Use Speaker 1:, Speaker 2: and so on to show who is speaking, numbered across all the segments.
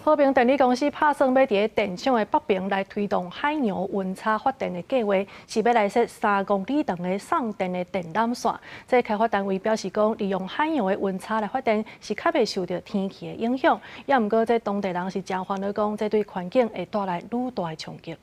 Speaker 1: 和平電力公司拍算欲佇咧電廠的北爿來推動海洋溫差發電的計劃，是欲來設3公里長的送電的電纜線。這個開發單位表示講，利用海洋的溫差來發電是較袂受著天氣的影響。也毋過，這當地人是誠煩惱，講這對環境會帶來愈大的衝擊。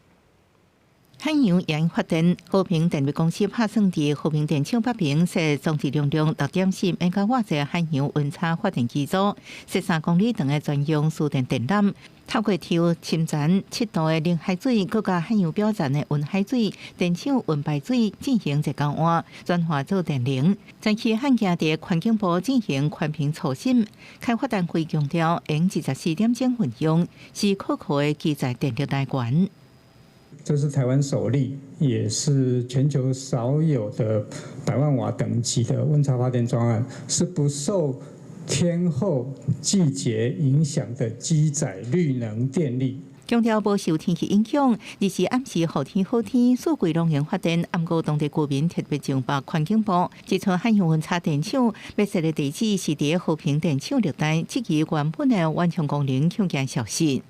Speaker 2: 海洋鹽發電，和平電力公司拍算佇和平電廠北爿設裝置容量6.4兆瓦的海洋溫差發電機組，設3公里長的專用輸電電纜，透過抽深層7度的冷海水，閣佮海洋表層的溫海水，電廠溫排水進行熱交換，轉化做電能。前期罕見佇環境部進行環評初審，開發單位強調，用24點鐘運用，是可靠的機載電力來源。
Speaker 3: 這是台灣首例，也是全球少有的百萬瓦等級的溫差發電專案，是不受天候季節影響的機載綠能電力。
Speaker 2: 強調無受天氣影響，日時暗時雨天好天，四季攏用發電。毋過當地居民特別上報環境部，指出海洋溫差電廠欲設的地址是佇和平電廠綠帶，這個原本的遠衝功能恐驚消失。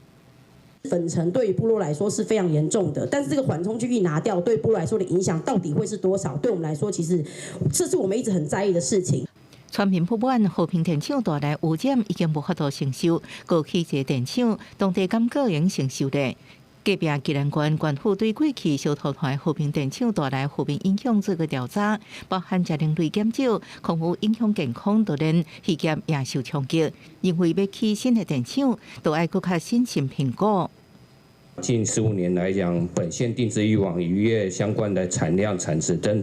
Speaker 4: 粉塵對於部落來說是非常嚴重的，但是這個緩衝區一拿掉，對部落來說的影響到底會是多少？對我們來說，其實這是我們一直很在意的事情。
Speaker 2: 村民不滿和平電廠帶來污染已經無法度承受，閣起一個電廠，當地感覺會承受咧。隔壁宜蘭縣縣府對過去燒塗炭和平電廠帶來負面影響做過調查，包含食奶類減少、空污影響健康，都連漁業也受衝擊。認為欲起新的電廠，都愛閣較審慎評估。
Speaker 5: 近15年來講，本縣定置漁網漁業相關的產量、產值等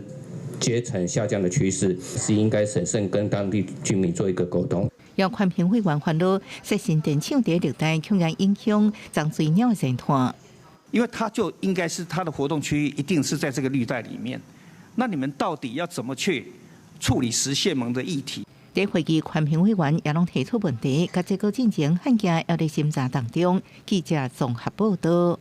Speaker 5: 皆呈下降的趨勢，是應該審慎跟當地居民做一個溝通。
Speaker 2: 有環評委員煩惱，設新電廠佇綠帶，恐驚影響長水鳥的生態。
Speaker 6: 因為它就應該是它的活動區域，一定是在這個綠帶裡面。那你們到底要怎麼去處理食蟹獴的議題？
Speaker 2: 佇會議，環評委員也攏提出問題，共這個進程案件猶佇審查當中。記者綜合報道。